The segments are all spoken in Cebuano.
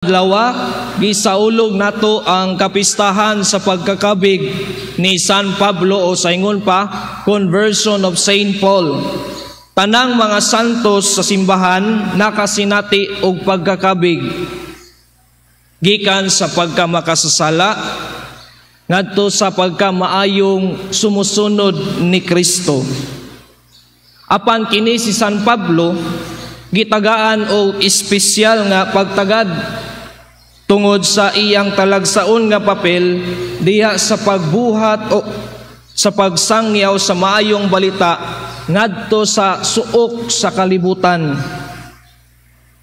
Adlaw, gisaulog nato ang kapistahan sa pagkakabig ni San Pablo o sa ingon pa, conversion of Saint Paul. Tanang mga santos sa simbahan nakasinati og pagkakabig gikan sa pagkamakasasala ngadto sa pagkamaayong sumusunod ni Kristo. Apan kini si San Pablo gitagaan og espesyal nga pagtagad tungod sa iyang talagsaon nga papel diha sa pagbuhat o sa pagsangyaw sa maayong balita ngadto sa suok sa kalibutan.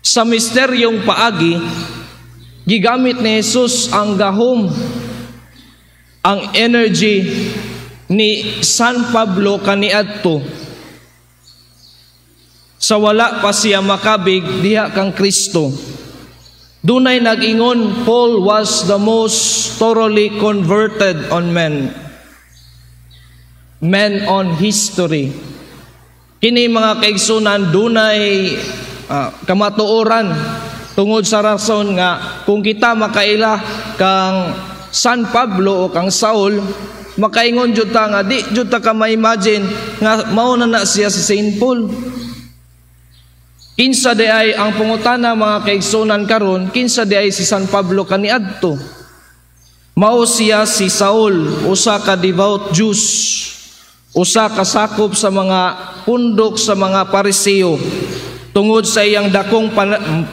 Sa misteryong paagi, gigamit ni Jesus ang gahom, ang energy ni San Pablo kaniadto sa wala pa siya makabig diha kang Kristo. Dunay nag-ingon, "Paul was the most thoroughly converted on men. Men on history." Kini, mga kaigsunan, dunay kamatuoran tungod sa rason nga kung kita makaila kang San Pablo o kang Saul, makaingon jud ta nga di jud ta ka ma-imagine nga mao na na siya si Saint Paul. Kinsa di ay ang pangutana, mga kaigsunan, karon, kinsa di ay si San Pablo kaniadto? Mao siya si Saul, usa ka devout Jews, usa ka sakop sa mga pundok sa mga Pariseo. Tungod sa iyang dakong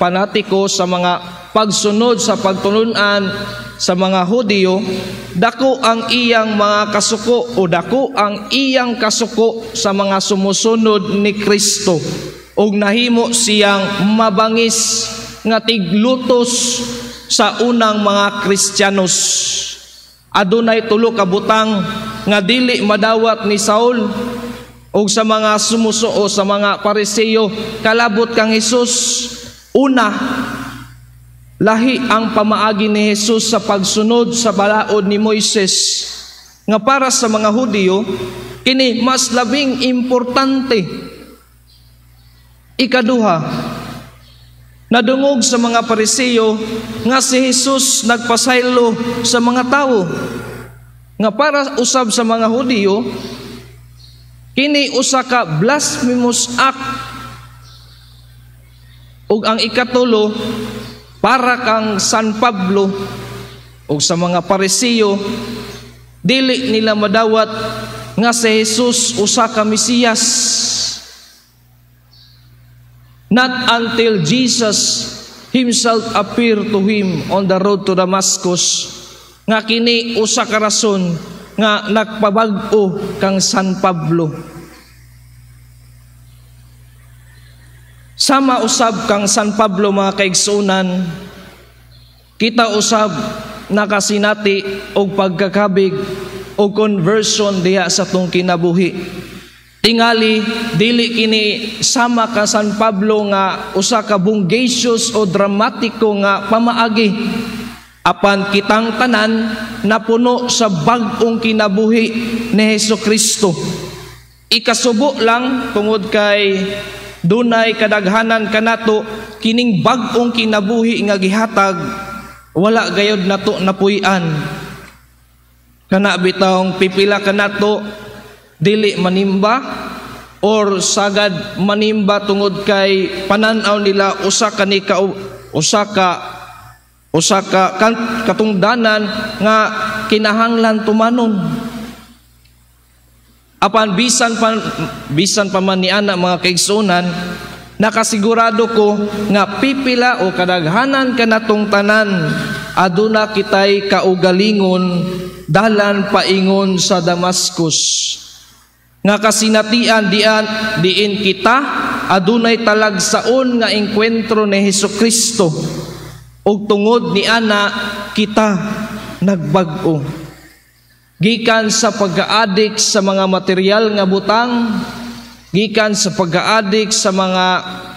panatiko sa mga pagsunod sa pagtulunan sa mga Hudiyo, dako ang iyang mga kasuko o dako ang iyang kasuko sa mga sumusunod ni Kristo ug nahimo siyang mabangis nga tiglutos sa unang mga Kristiyanos. Adunay tulo ka butang nga dili madawat ni Saul ug sa mga sumusuo sa mga Pariseo kalabot kang Hesus. Una, lahi ang pamaagi ni Jesus sa pagsunod sa balaod ni Moises nga para sa mga Hudiyo kini mas labing importante. Ikaduha, nadungog sa mga Pariseo nga si Jesus nagpasaylo sa mga tawo nga para usab sa mga Hudiyo kini usa ka blasphemous act. Ug ang ikatulo, para kang San Pablo ug sa mga Pariseo, dili nila madawat nga si Jesus usa ka Mesiyas. Not until Jesus himself appeared to him on the road to Damascus, nga kini usa ka rason nga nagpabag-o kang San Pablo. Sama usab kang San Pablo, mga kaigsunan, kita usab nakasinati og pagkakabig o conversion diha sa tong kinabuhi. Tingali dili kini sama ka San Pablo nga usa ka bonggacious o dramatiko nga pamaagi. Apan kitang tanan napuno sa bag-ong kinabuhi ni Hesus Kristo. Ikasubo lang tungod kay dunay kadaghanan kanato kining bag-ong kinabuhi nga gihatag wala gayod nato napuy-an. Kana bitawng pipila kanato dili manimba or sagad manimba tungod kay panan-aw nila usa ka ni ka usa ka katungdanan nga kinahanglan tumanon. Apan bisan pa man ni ana, mga kaigsunan, nakasigurado ko nga pipila o kadaghanan kanatong tanan aduna kitay kaugalingon dalan paingon sa Damascus nga kasinatian dian diin kita adunay talagsaon nga engkwentro ni Hesus Kristo ug tungod ni ana kita nagbag-o gikan sa pagka-adik sa mga material nga butang, gikan sa pagka-adik sa mga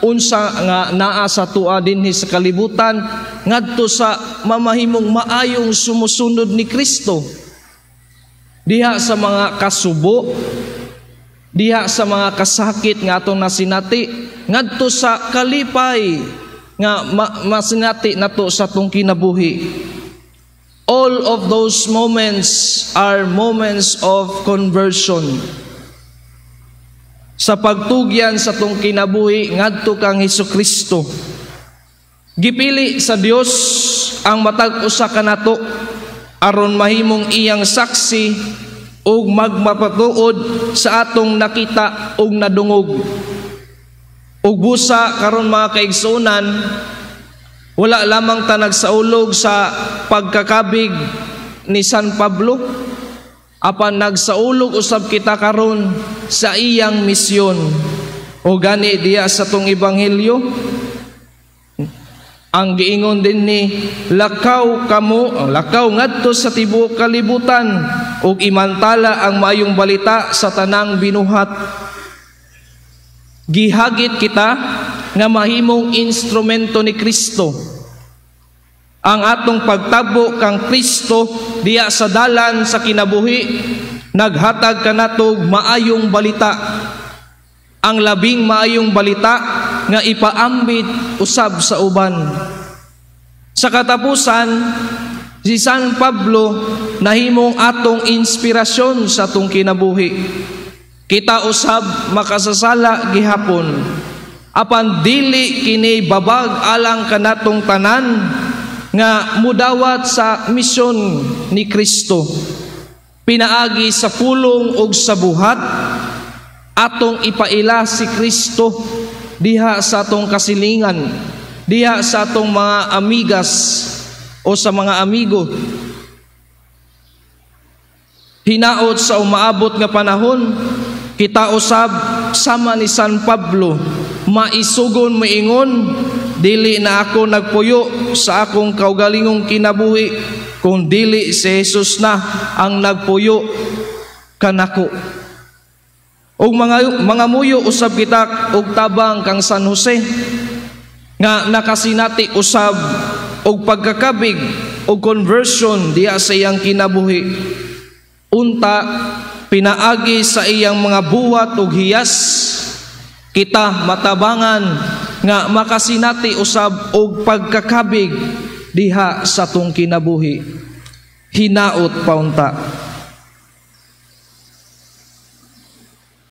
unsa nga naa sa tua dinhi sa kalibutan, ngadto sa mamahimong maayong sumusunod ni Kristo diha sa mga kasubo, diha sa mga kasakit nga atong nasinati, ngadto sa kalipay. nga masinati nato sa atong kinabuhi. All of those moments are moments of conversion. Sa pagtugyan sa atong kinabuhi ngadto kang Hesus Kristo. Gipili sa Dios ang matag usa kanato aron mahimong iyang saksi ug magmapatuod sa atong nakita ug nadungog. Ug busa karon, mga kaigsuonan, wala lamang ta nagsaulog sa pagkakabig ni San Pablo, apan nagsaulog usab kita karon sa iyang misyon. O gani diya sa tong ebanghelyo, ang giingon din ni lakaw kamo, lakaw ngadto sa tibuok kalibutan ug imantala ang maayong balita sa tanang binuhat. Gihagit kita nga mahimong instrumento ni Kristo. Ang atong pagtabo kang Kristo diya sa dalan sa kinabuhi naghatag kanatog maayong balita. Ang labing maayong balita nga ipaambit usab sa uban. Sa katapusan, si San Pablo nahimong atong inspirasyon sa atong kinabuhi. Kita usab makasasala gihapon. Apan dili kini babag alang kanatong tanan nga mudawat sa misyon ni Kristo. Pinaagi sa pulong ug sa buhat, atong ipaila si Kristo diha sa atong kasilingan, diha sa atong mga amigas o sa mga amigo. Hinaot sa umaabot nga panahon, kita usab sama ni San Pablo maisugon moingon, "Dili na ako nagpuyo sa akong kaugalingong kinabuhi, kung dili si Jesus na ang nagpuyo kanako." Ug mga muyo usab kita og tabang kang San Jose nga nakasinati usab og pagkakabig og conversion diya sa iyang kinabuhi. Unta pinaagi sa iyang mga buhat ug hiyas, kita matabangan nga makasinati usab og pagkakabig diha sa atong kinabuhi. Hinaot paunta.